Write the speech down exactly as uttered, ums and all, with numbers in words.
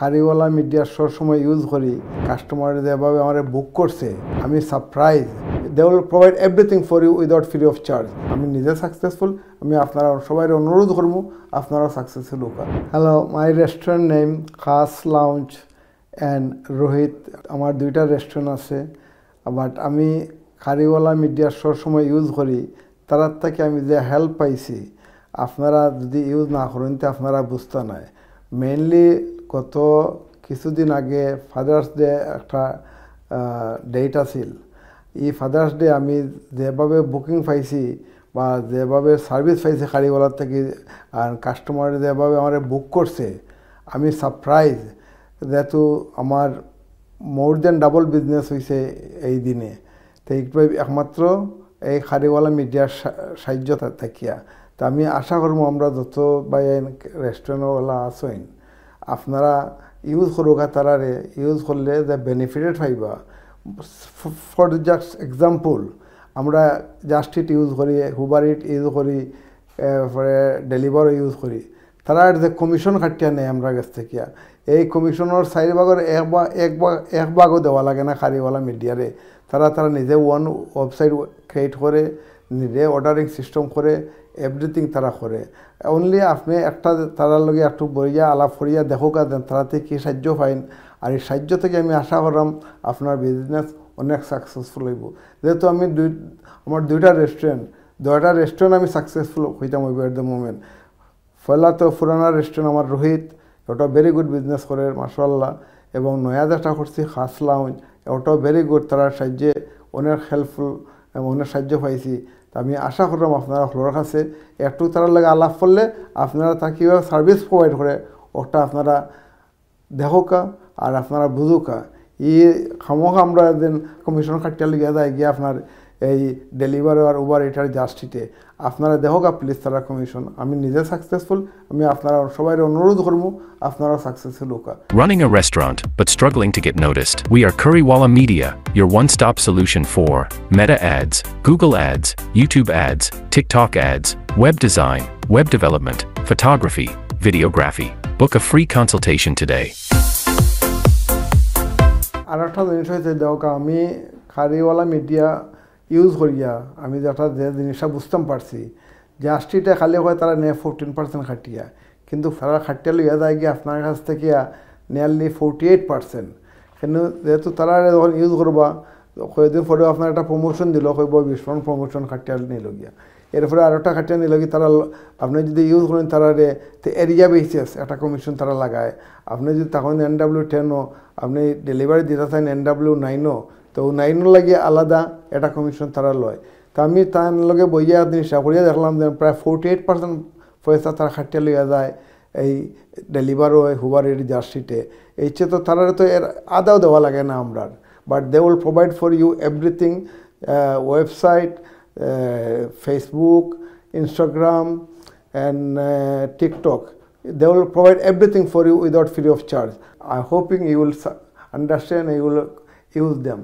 কারিওয়ালা মিডিয়া সবসময় ইউজ করি। কাস্টমার যেভাবে আমারে বুক করছে, আমি surprise. They will provide everything for you without free of charge. আমি নিজে সাকসেসফুল, আমি আপনারা সবাইরে অনুরোধ করমু, আপনারাও সাকসেসফুল হোক। Hello, my restaurant name খাস লাউঞ্জ অ্যান্ড রোহিত। আমার দুইটা রেস্টুরেন্ট আছে, বাট আমি কারিওয়ালা মিডিয়া সবসময় ইউজ করি। তারার থাকি আমি যে হেল্প পাইছি, আপনারা যদি ইউজ না করেন, তে আপনারা বুঝতা নায়। মেইনলি গত কিছুদিন আগে ফাদার্স ডে একটা ডেট আছিল। এই ফাদার্স ডে আমি যেভাবে বুকিং পাইছি বা যেভাবে সার্ভিস পাইছি কারিওয়ালার থাকি, আর কাস্টমার যেভাবে আমারে বুক করছে, আমি সারপ্রাইজ। যেহেতু আমার মোর দেন ডাবল বিজনেস হইছে এই দিনে, তো এইভাবে একমাত্র এই কারিওয়ালা মিডিয়ার সা-, সাহায্য থা-, থাকিয়া। তো আমি আশা করবো আমরা যত ভাই রেস্টুরেন্টওয়ালা আছইন, আপনারা ইউজ করুকা তারারে, ইউজ করলে যে বেনিফিটেড পাইবা। For just example, আমরা জাস্ট ইট ইউজ করি, হুবার ইট ইউজ করি, এরপরে ডেলিভারও ইউজ করি। তারা যে কমিশন কাটিয়া নেয় আমরা গেছ থাকিয়া, এই কমিশনর চাইর ভাগর এক ভাগ, এক ভাগ, এক ভাগও দেওয়া লাগে না কারিওয়ালা মিডিয়ারে। তারা, তারা নিজে ওয়ান ওয়েবসাইট ক্রিয়েট করে, নিজে অর্ডারিং সিস্টেম করে, এভরিথিং তারা করে। অনলি আপনি একটা তারার লগে একটু বইয়া আলাপ করিয়া দেখুকা, তারাতে কি সাহায্য পাইন। আর এই সাহায্য থাকি আমি আশা করলাম আপনার বিজনেস অনেক সাকসেসফুল হইব। যেহেতু আমি দুই, আমার দুইটা রেস্টুরেন্ট, দুইটা রেস্টুরেন্ট আমি সাকসেসফুল হইতাম হইব এট দ্য মোমেন্ট। পয়লা তো পুরানা রেস্টুরেন্ট আমার রোহিত, ওটা ভেরি গুড বিজনেস করে মাশাআল্লাহ, এবং নয়া যেটা করছি খাস লাউঞ্জ, ওটাও ভেরি গুড। তারার সাহায্যে অনেক হেল্পফুল এবং অনেক সাহায্য পাইছি। তো আমি আশা করলাম আপনারা হকলর কাছে একটু তারার লগে আলাপ করলে আপনারা তা কীভাবে সার্ভিস প্রোভাইড করে, ওটা আপনারা দেখুকা আর আপনারা বুঝুকা। ই খামোখা আমরা যেন কমিশন কাটিয়া লইয়া যায় গিয়া আপনার এই ডেলিভারি আর উবার ইটার জাস্ট ইটে। আপনারা দেখুকা প্লিজ তারা কমিশন। আমি নিজে সাকসেসফুল, আমি আপনারা সবাইরে অনুরোধ করমু, আপনারাও সাকসেসফুল হোকা। Running a restaurant but struggling to get noticed? We are Currywalla Media, your one stop solution for Meta ads, Google ads, YouTube ads, TikTok ads, web design, web development, photography, videography. Book a free consultation today. আর একটা জিনিস হয়েছে, দেখো, আমি কারিওয়ালা media use করিয়া আমি যেটা, যে জিনিসটা বুঝতাম পারছি, জাস্ট ইটে খালি কয় তারা নেয় ফোরটিন পার্সেন্ট কাটিয়া, কিন্তু তারা কাটিয়া লইয়া যায় গিয়া আপনার কাছ থাকিয়া নিয়ারলি ফোরটি এইট পার্সেন্ট। কিন্তু যেহেতু তারা যখন ইউজ করবা, কয়েকদিন পরে আপনার একটা প্রমোশন দিল, কইব বিশ পাউন্ড প্রমোশন কাটিয়া নিল গিয়া। এরপরে আরও একটা কাটিয়া নিল কি তারা ল-, আপনি যদি ইউজ করেন তারারে, তো এরিয়া বেসিস একটা কমিশন তারা লাগায়। আপনি যদি তখন এন ডাব্লিউ টেনও আপনি ডেলিভারি দিতে চান, এন ডাব্লিউ নাইনও, তো নাইনও লাগিয়া আলাদা একটা কমিশন তারা লয়। তো আমি তার লগে বইয়া একদিন হিসাব করিয়া দেখলাম যে প্রায় ফোরটি এইট পার্সেন্ট পয়সা তারা কাটিয়া লইয়া যায় এই ডেলিভারও হয় হুবার ইট জাস্ট ইটে। এই চেয়ে তো তারারে তো এর আদাও দেওয়া লাগে না আমরার। But they will provide for you everything, uh, website, uh, Facebook, Instagram, and, uh, TikTok. They will provide everything for you without free of charge. I'm hoping you will su-, understand, you will use them.